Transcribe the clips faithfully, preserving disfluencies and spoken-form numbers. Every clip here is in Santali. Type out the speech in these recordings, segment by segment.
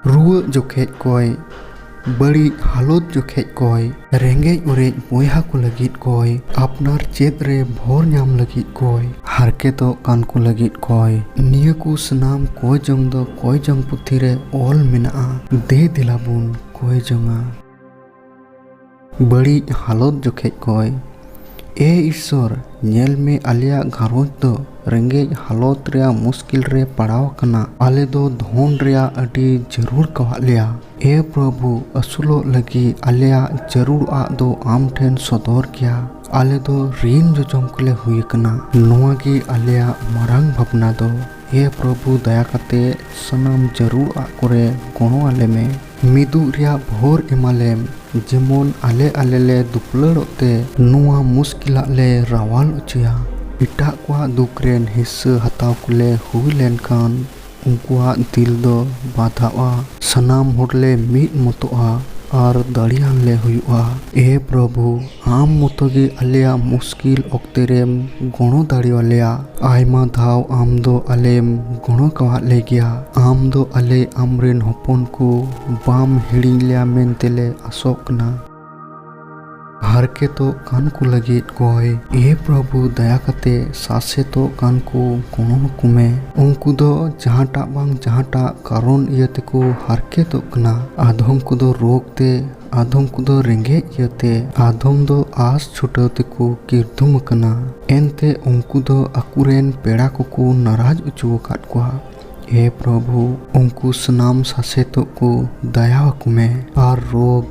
ᱨᱩᱣᱟᱹᱜ ᱡᱚᱠᱷᱮᱡ ᱠᱚᱭ, ᱵᱟᱹᱲᱤᱡ ᱦᱟᱞᱚᱛ ᱡᱚᱠᱷᱮᱡ ᱠᱚᱭ, ᱨᱮᱸᱜᱮᱡ ᱚᱨᱮᱡ ᱵᱚᱭᱦᱟ ᱠᱚ ᱞᱟᱹᱜᱤᱫ ᱠᱚᱭ, ᱟᱯᱱᱟᱨ ᱪᱮᱫ ᱨᱮ ᱵᱷᱚᱨ ᱧᱟᱢ ᱞᱟᱹᱜᱤᱫ ᱠᱚᱭ, ᱦᱟᱨᱠᱮᱛᱚᱜ ᱠᱟᱱ ᱠᱚ ᱞᱟᱹᱜᱤᱫ ᱠᱚᱭ᱾ ᱱᱤᱭᱟᱹ ᱠᱚ ᱥᱟᱱᱟᱢ ᱠᱚᱭ ᱡᱚᱝ ᱫᱚ ᱠᱚᱭ ᱡᱚᱝ ᱯᱩᱛᱷᱤ ᱨᱮ ᱚᱞ ᱢᱮᱱᱟᱜᱼᱟ᱾ ᱫᱮ ᱫᱮᱞᱟ ᱵᱚᱱ ᱠᱚᱭ ᱡᱚᱝᱟ᱾ ᱵᱟᱹᱲᱤᱡ ᱦᱟᱞᱚᱛ ᱡᱚᱠᱷᱮᱡ ᱠᱚᱭ᱾ ᱮ ᱤᱥᱥᱚᱨ, ᱧᱮᱞ ᱢᱮ, ᱟᱞᱮᱭᱟᱜ ᱜᱷᱟᱨᱚᱸᱡᱽ ᱫᱚ ᱨᱮᱸᱜᱮᱡ ᱦᱟᱞᱚᱛ ᱨᱮᱭᱟᱜ ᱢᱩᱥᱠᱤᱞ ᱨᱮ ᱯᱟᱲᱟᱣ ᱟᱠᱟᱱᱟ᱾ ᱟᱞᱮ ᱫᱚ ᱫᱷᱚᱱ ᱨᱮᱭᱟᱜ ᱟᱹᱰᱤ ᱡᱟᱹᱨᱩᱲ ᱠᱟᱣᱟᱜ ᱞᱮᱭᱟ᱾ ᱮ ᱯᱨᱚᱵᱷᱩ, ᱟᱹᱥᱩᱞᱚᱜ ᱞᱟᱹᱜᱤᱫ ᱟᱞᱮᱭᱟᱜ ᱡᱟᱹᱨᱩᱲᱟᱜ ᱫᱚ ᱟᱢ ᱴᱷᱮᱱ ᱥᱚᱫᱚᱨ ᱜᱮᱭᱟ᱾ ᱟᱞᱮ ᱫᱚ ᱨᱤᱱ ᱡᱚᱡᱚᱢ ᱠᱚᱞᱮ ᱦᱩᱭ ᱟᱠᱟᱱᱟ᱾ ᱱᱚᱣᱟ ᱜᱮ ᱟᱞᱮᱭᱟᱜ ᱢᱟᱨᱟᱝ ᱵᱷᱟᱵᱽᱱᱟ ᱫᱚ᱾ ᱮ ᱯᱨᱚᱵᱷᱩ, ᱫᱟᱭᱟ ᱠᱟᱛᱮ ᱥᱟᱱᱟᱢ ᱡᱟᱹᱨᱩᱲᱟᱜ ᱠᱚᱨᱮ ᱜᱚᱲᱚ ᱟᱞᱮ ᱢᱮ᱾ ᱢᱤᱫᱩᱜ ᱨᱮᱭᱟᱜ ᱵᱷᱳᱨ ᱮᱢᱟᱞᱮᱢ, ᱡᱮᱢᱚᱱ ᱟᱞᱮ ᱟᱞᱮ ᱞᱮ ᱫᱩᱯᱞᱟᱹᱲᱚᱜ ᱛᱮ ᱱᱚᱣᱟ ᱢᱩᱥᱠᱤᱞᱟᱜ ᱞᱮ ᱨᱟᱣᱟᱞ ᱚᱪᱚᱭᱟ᱾ ᱮᱴᱟᱜ ᱠᱚᱣᱟᱜ ᱫᱩᱠ ᱨᱮᱱ ᱦᱤᱥᱥᱟᱹ ᱦᱟᱛᱟᱣ ᱠᱚᱞᱮ ᱦᱩᱭ ᱞᱮᱱᱠᱷᱟᱱ, ᱩᱱᱠᱩᱣᱟᱜ ᱫᱤᱞ ᱫᱚ ᱵᱟᱫᱷᱟᱜᱼᱟ᱾ ᱥᱟᱱᱟᱢ ᱦᱚᱲ ᱞᱮ ᱢᱤᱫ ᱢᱚᱛᱚᱜᱼᱟ ᱟᱨ ᱫᱟᱲᱮᱭᱟᱱ ᱞᱮ ᱦᱩᱭᱩᱜᱼᱟ᱾ ᱮ ᱯᱨᱚᱵᱷᱩ, ᱟᱢ ᱢᱚᱛᱚ ᱜᱮ ᱟᱞᱮᱭᱟᱜ ᱢᱩᱥᱠᱤᱞ ᱚᱠᱛᱮ ᱨᱮᱢ ᱜᱚᱲᱚ ᱫᱟᱲᱮᱭᱟᱞᱮᱭᱟ᱾ ᱟᱭᱢᱟ ᱫᱷᱟᱣ ᱟᱢ ᱫᱚ ᱟᱞᱮᱢ ᱜᱚᱲᱚ ᱠᱟᱣᱟᱫ ᱞᱮ ᱜᱮᱭᱟ᱾ ᱟᱢ ᱫᱚ ᱟᱞᱮ ᱟᱢᱨᱮᱱ ᱦᱚᱯᱚᱱ ᱠᱚ ᱵᱟᱢ ᱦᱤᱲᱤᱧ ᱞᱮᱭᱟ ᱢᱮᱱᱛᱮ ᱞᱮ ᱟᱥᱚᱜ ᱠᱟᱱᱟ᱾ ᱦᱟᱨᱠᱮᱛᱚᱜ ᱠᱟᱱ ᱠᱚ ᱞᱟᱹᱜᱤᱫ ᱠᱚᱭ᱾ ᱮ ᱯᱨᱚᱵᱷᱩ, ᱫᱟᱭᱟ ᱠᱟᱛᱮ ᱥᱟᱥᱮᱛᱚᱜ ᱠᱟᱱ ᱠᱚ ᱜᱚᱲᱚ ᱟᱠᱚ ᱢᱮ᱾ ᱩᱱᱠᱩ ᱫᱚ ᱡᱟᱦᱟᱸᱴᱟᱜ ᱵᱟᱝ ᱡᱟᱦᱟᱸᱴᱟᱜ ᱠᱟᱨᱚᱱ ᱤᱭᱟᱹ ᱛᱮᱠᱚ ᱦᱟᱨᱠᱮᱛᱚᱜ ᱠᱟᱱᱟ᱾ ᱟᱫᱷᱚᱢ ᱠᱚᱫᱚ ᱨᱳᱜᱽ ᱛᱮ, ᱟᱫᱷᱚᱢ ᱠᱚᱫᱚ ᱨᱮᱸᱜᱮᱡ ᱤᱭᱟᱹᱛᱮ, ᱟᱫᱷᱚᱢ ᱫᱚ ᱟᱸᱥ ᱪᱷᱩᱴᱟᱹᱣ ᱛᱮᱠᱚ ᱠᱤᱨᱫᱷᱩᱢ ᱟᱠᱟᱱᱟ᱾ ᱮᱱᱛᱮ ᱩᱱᱠᱩ ᱫᱚ ᱟᱠᱚᱨᱮᱱ ᱯᱮᱲᱟ ᱠᱚᱠᱚ ᱱᱟᱨᱟᱡ ᱚᱪᱚ ᱟᱠᱟᱫ ᱠᱚᱣᱟ᱾ ᱮ ᱯᱨᱚᱵᱷᱩ, ᱩᱱᱠᱩ ᱥᱟᱱᱟᱢ ᱥᱟᱥᱮᱛᱚᱜ ᱠᱚ ᱫᱟᱭᱟ ᱟᱠᱚ ᱢᱮ ᱟᱨ ᱨᱳᱜᱽ,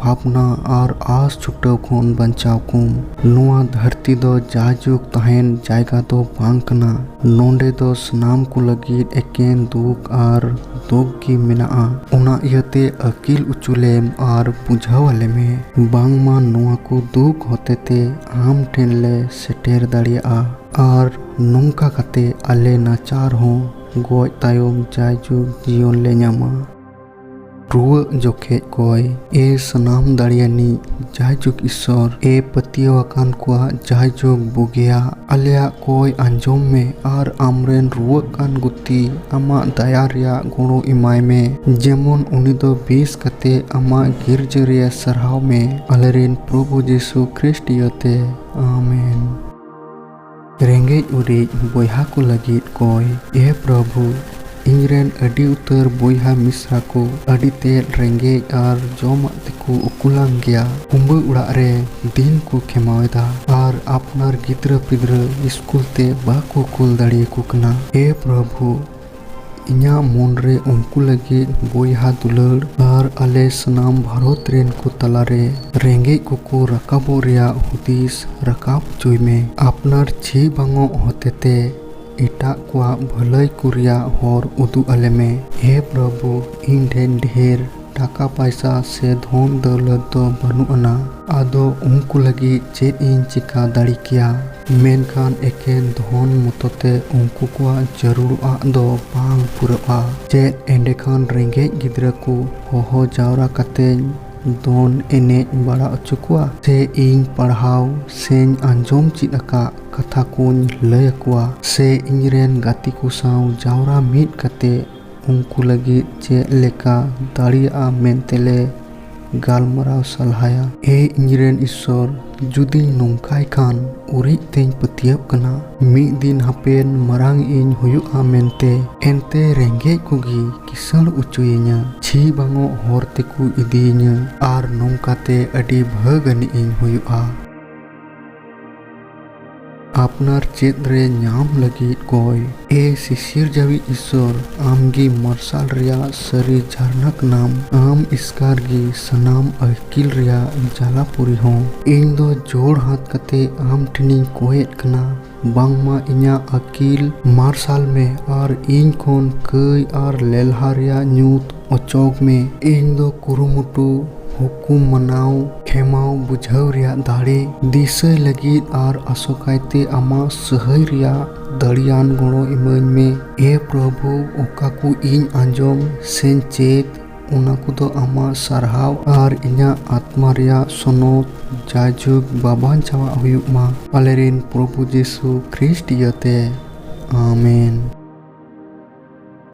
ᱵᱷᱟᱵᱽᱱᱟ ᱟᱨ ᱟᱸᱥ ᱪᱷᱩᱴᱟᱹᱣ ᱠᱷᱚᱱ ᱵᱟᱧᱪᱟᱣ ᱠᱚᱢ᱾ ᱱᱚᱣᱟ ᱫᱷᱟᱹᱨᱛᱤ ᱫᱚ ᱡᱟᱭᱡᱩᱜᱽ ᱛᱟᱦᱮᱱ ᱡᱟᱭᱜᱟ ᱫᱚ ᱵᱟᱝ ᱠᱟᱱᱟ᱾ ᱱᱚᱰᱮ ᱫᱚ ᱥᱟᱱᱟᱢ ᱠᱚ ᱞᱟᱹᱜᱤᱫ ᱮᱠᱮᱱ ᱫᱩᱠ ᱟᱨ ᱫᱩᱠ ᱜᱮ ᱢᱮᱱᱟᱜᱼᱟ᱾ ᱚᱱᱟ ᱤᱭᱟᱹᱛᱮ ᱟᱹᱠᱤᱞ ᱚᱪᱚ ᱞᱮᱢ ᱟᱨ ᱵᱩᱡᱷᱟᱹᱣ ᱟᱞᱮ ᱢᱮ, ᱵᱟᱝᱢᱟ ᱱᱚᱣᱟ ᱠᱚ ᱫᱩᱠ ᱦᱚᱛᱮᱛᱮ ᱟᱢ ᱴᱷᱮᱱ ᱞᱮ ᱥᱮᱴᱮᱨ ᱫᱟᱲᱮᱭᱟᱜᱼᱟ᱾ ᱟᱨ ᱱᱚᱝᱠᱟ ᱠᱟᱛᱮ ᱟᱞᱮ ᱱᱟᱪᱟᱨ ᱦᱚᱸ ᱜᱚᱡ ᱛᱟᱭᱚᱢ ᱡᱟᱭᱡᱩᱜᱽ ᱡᱤᱭᱚᱱ ᱞᱮ ᱧᱟᱢᱟ᱾ ᱨᱩᱣᱟᱹᱜ ᱡᱚᱠᱷᱮᱡ ᱠᱚᱭ᱾ ᱮ ᱥᱟᱱᱟᱢ ᱫᱟᱲᱮᱭᱟᱱᱤᱡ ᱡᱟᱭᱡᱩᱜᱽ ᱤᱥᱥᱚᱨ, ᱮ ᱯᱟᱹᱛᱭᱟᱹᱣ ᱟᱠᱟᱱ ᱠᱚᱣᱟᱜ ᱡᱟᱭᱡᱩᱜᱽ ᱵᱩᱜᱤᱭᱟᱜ, ᱟᱞᱮᱭᱟᱜ ᱠᱚᱭ ᱟᱸᱡᱚᱢ ᱢᱮ ᱟᱨ ᱟᱢᱨᱮᱱ ᱨᱩᱣᱟᱹᱜ ᱠᱟᱱ ᱜᱩᱛᱤ ᱟᱢᱟᱜ ᱫᱟᱭᱟ ᱨᱮᱭᱟᱜ ᱜᱚᱲᱚ ᱮᱢᱟᱭ ᱢᱮ, ᱡᱮᱢᱚᱱ ᱩᱱᱤ ᱫᱚ ᱵᱮᱥ ᱠᱟᱛᱮ ᱟᱢᱟᱜ ᱜᱤᱨᱡᱟᱹ ᱨᱮ ᱥᱟᱨᱦᱟᱣ ᱢᱮ᱾ ᱟᱞᱮᱨᱮᱱ ᱯᱨᱚᱵᱷᱩ ᱡᱤᱥᱩ ᱠᱷᱨᱤᱥᱴ ᱤᱭᱟᱹᱛᱮ, ᱟᱢᱮᱱ᱾ ᱨᱮᱸᱜᱮᱡ ᱚᱨᱮᱡ ᱵᱚᱭᱦᱟ ᱠᱚ ᱞᱟᱹᱜᱤᱫ ᱠᱚᱭ᱾ ᱮ ᱯᱨᱚᱵᱷᱩ, ᱤᱧᱨᱮᱱ ᱟᱹᱰᱤ ᱩᱛᱟᱹᱨ ᱵᱚᱭᱦᱟ ᱢᱤᱥᱨᱟ ᱠᱚ ᱟᱹᱰᱤ ᱛᱮᱫ ᱨᱮᱸᱜᱮᱡ ᱟᱨ ᱡᱚᱢᱟᱜ ᱛᱮᱠᱚ ᱩᱠᱩᱞᱟᱱ ᱜᱮᱭᱟ᱾ ᱠᱩᱸᱵᱟᱹ ᱚᱲᱟᱜ ᱨᱮ ᱫᱤᱱ ᱠᱚ ᱠᱷᱮᱢᱟᱣ ᱮᱫᱟ ᱟᱨ ᱟᱯᱱᱟᱨ ᱜᱤᱫᱽᱨᱟᱹ ᱯᱤᱫᱽᱨᱟᱹ ᱥᱠᱩᱞ ᱛᱮ ᱵᱟᱠᱚ ᱠᱩᱞ ᱫᱟᱲᱮᱭᱟᱠᱚ ᱠᱟᱱᱟ᱾ ᱮ ᱯᱨᱚᱵᱷᱩ, ᱤᱧᱟᱹᱜ ᱢᱚᱱ ᱨᱮ ᱩᱱᱠᱩ ᱞᱟᱹᱜᱤᱫ ᱵᱚᱭᱦᱟ ᱫᱩᱞᱟᱹᱲ ᱟᱨ ᱟᱞᱮ ᱥᱟᱱᱟᱢ ᱵᱷᱟᱨᱚᱛ ᱨᱮᱱ ᱠᱚ ᱛᱟᱞᱟᱨᱮ ᱨᱮᱸᱜᱮᱡ ᱠᱚᱠᱚ ᱨᱟᱠᱟᱵᱚᱜ ᱨᱮᱭᱟᱜ ᱦᱩᱫᱤᱥ ᱨᱟᱠᱟᱵ ᱦᱚᱪᱚᱭ ᱢᱮ᱾ ᱟᱯᱱᱟᱨ ᱪᱷᱤ ᱵᱟᱝᱚᱜ ᱦᱚᱛᱮᱛᱮ ᱮᱴᱟᱜ ᱠᱚᱣᱟᱜ ᱵᱷᱟᱹᱞᱟᱹᱭ ᱠᱚ ᱨᱮᱭᱟᱜ ᱦᱚᱨ ᱩᱫᱩᱜ ᱟᱞᱮ ᱢᱮ᱾ ᱦᱮ ᱯᱨᱚᱵᱷᱩ, ᱤᱧ ᱴᱷᱮᱱ ᱰᱷᱮᱨ ᱴᱟᱠᱟ ᱯᱟᱭᱥᱟ ᱥᱮ ᱫᱷᱚᱱ ᱫᱟᱹᱣᱞᱟᱹᱛ ᱫᱚ ᱵᱟᱹᱱᱩᱜ ᱟᱱᱟ, ᱟᱫᱚ ᱩᱱᱠᱩ ᱞᱟᱹᱜᱤᱫ ᱪᱮᱫ ᱤᱧ ᱪᱮᱠᱟ ᱫᱟᱲᱮ ᱠᱮᱭᱟ? ᱢᱮᱱᱠᱷᱟᱱ ᱮᱠᱮᱱ ᱫᱷᱚᱱ ᱢᱚᱛᱚ ᱛᱮ ᱩᱱᱠᱩ ᱠᱚᱣᱟᱜ ᱡᱟᱹᱨᱩᱲᱟᱜ ᱫᱚ ᱵᱟᱝ ᱯᱩᱨᱟᱹᱜᱼᱟ᱾ ᱪᱮᱫ ᱮᱸᱰᱮᱠᱷᱟᱱ ᱨᱮᱸᱜᱮᱡ ᱜᱤᱫᱽᱨᱟᱹ ᱠᱚ ᱦᱚᱦᱚ ᱡᱟᱣᱨᱟ ᱠᱟᱛᱮᱧ ᱫᱚᱱ ᱮᱱᱮᱡ ᱵᱟᱲᱟ ᱦᱚᱪᱚ ᱠᱚᱣᱟ? ᱥᱮ ᱤᱧ ᱯᱟᱲᱦᱟᱣ ᱥᱮᱧ ᱟᱸᱡᱚᱢ ᱪᱮᱫ ᱟᱠᱟᱫ ᱠᱟᱛᱷᱟ ᱠᱚᱧ ᱞᱟᱹᱭ ᱟᱠᱚᱣᱟ? ᱥᱮ ᱤᱧᱨᱮᱱ ᱜᱟᱛᱮ ᱠᱚ ᱥᱟᱶ ᱡᱟᱣᱨᱟ ᱢᱤᱫ ᱠᱟᱛᱮ ᱩᱱᱠᱩ ᱞᱟᱹᱜᱤᱫ ᱪᱮᱫ ᱞᱮᱠᱟ ᱫᱟᱲᱮᱭᱟᱜᱼᱟ ᱢᱮᱱᱛᱮ ᱞᱮ ᱜᱟᱞᱢᱟᱨᱟᱣ ᱥᱟᱞᱦᱟᱭᱟ? ᱮ ᱤᱧᱨᱮᱱ ᱤᱥᱥᱚᱨ, ᱡᱩᱫᱤᱧ ᱱᱚᱝᱠᱟᱭ ᱠᱷᱟᱱ ᱩᱨᱤᱡ ᱛᱮᱧ ᱯᱟᱹᱛᱭᱟᱹᱜ ᱠᱟᱱᱟ᱾ ᱢᱤᱫ ᱫᱤᱱ ᱦᱟᱯᱮᱱ ᱢᱟᱨᱟᱝ ᱤᱧ ᱦᱩᱭᱩᱜᱼᱟ ᱢᱮᱱᱛᱮ, ᱮᱱᱛᱮ ᱨᱮᱸᱜᱮᱡ ᱠᱚᱜᱮ ᱠᱤᱥᱟᱹᱬ ᱚᱪᱚᱭᱤᱧᱟᱹ, ᱪᱷᱤ ᱵᱟᱝᱚᱜ ᱦᱚᱨ ᱛᱮᱠᱚ ᱤᱫᱤᱭᱤᱧᱟᱹ, ᱟᱨ ᱱᱚᱝᱠᱟᱛᱮ ᱟᱹᱰᱤ ᱵᱷᱟᱹᱜᱽ ᱟᱹᱱᱤᱡ ᱤᱧ ᱦᱩᱭᱩᱜᱼᱟ᱾ ᱟᱯᱱᱟᱨ ᱪᱮᱫ ᱨᱮ ᱧᱟᱢ ᱞᱟᱹᱜᱤᱫ ᱠᱚᱭ᱾ ᱮ ᱥᱤᱥᱤᱨᱡᱟᱣᱤᱡ ᱤᱥᱥᱚᱨ, ᱟᱢᱜᱮ ᱢᱟᱨᱥᱟᱞ ᱨᱮᱭᱟᱜ ᱥᱟᱹᱨᱤ ᱡᱷᱟᱨᱱᱟ ᱠᱟᱱᱟᱢ᱾ ᱟᱢ ᱮᱥᱠᱟᱨ ᱜᱮ ᱥᱟᱱᱟᱢ ᱟᱹᱠᱤᱞ ᱨᱮᱭᱟᱜ ᱡᱟᱞᱟᱯᱩᱨᱤ ᱦᱚᱸ᱾ ᱤᱧ ᱫᱚ ᱡᱳᱲ ᱦᱟᱛ ᱠᱟᱛᱮ ᱟᱢ ᱴᱷᱮᱱᱤᱧ ᱠᱚᱭᱮᱫ ᱠᱟᱱᱟ, ᱵᱟᱝᱢᱟ ᱤᱧᱟᱹᱜ ᱟᱹᱠᱤᱞ ᱢᱟᱨᱥᱟᱞ ᱢᱮ ᱟᱨ ᱤᱧ ᱠᱷᱚᱱ ᱠᱟᱹᱭ ᱟᱨ ᱞᱮᱞᱦᱟ ᱨᱮᱭᱟᱜ ᱧᱩᱛ ᱚᱪᱚᱜᱽ ᱢᱮ᱾ ᱤᱧ ᱫᱚ ᱠᱩᱨᱩᱢᱩᱴᱩ, ᱦᱩᱠᱩᱢ ᱢᱟᱱᱟᱣ, ᱠᱷᱮᱢᱟᱣ ᱵᱩᱡᱷᱟᱹᱣ ᱨᱮᱭᱟᱜ ᱫᱟᱲᱮ, ᱫᱤᱥᱟᱹᱭ ᱞᱟᱹᱜᱤᱫ ᱟᱨ ᱟᱥᱚᱠᱟᱭᱛᱮ ᱟᱢᱟᱜ ᱥᱟᱹᱦᱟᱹᱭ ᱨᱮᱭᱟᱜ ᱫᱟᱲᱮᱭᱟᱱ ᱜᱚᱲᱚ ᱤᱢᱟᱹᱧ ᱢᱮ᱾ ᱮ ᱯᱨᱚᱵᱷᱩ, ᱚᱠᱟ ᱠᱚ ᱤᱧ ᱟᱸᱡᱚᱢ ᱥᱮᱧ ᱪᱮᱫ, ᱚᱱᱟ ᱠᱚᱫᱚ ᱟᱢᱟᱜ ᱥᱟᱨᱦᱟᱣ ᱟᱨ ᱤᱧᱟᱹᱜ ᱟᱛᱢᱟ ᱨᱮᱭᱟᱜ ᱥᱚᱱᱚᱛ ᱡᱟᱭᱡᱩᱜᱽ ᱵᱟᱵᱟᱱ ᱪᱟᱵᱟᱜ ᱦᱩᱭᱩᱜ ᱢᱟ᱾ ᱟᱞᱮᱨᱮᱱ ᱯᱨᱚᱵᱷᱩ ᱡᱤᱥᱩ ᱠᱷᱨᱤᱥᱴ ᱤᱭᱟᱹᱛᱮ, ᱟᱢᱮᱱ᱾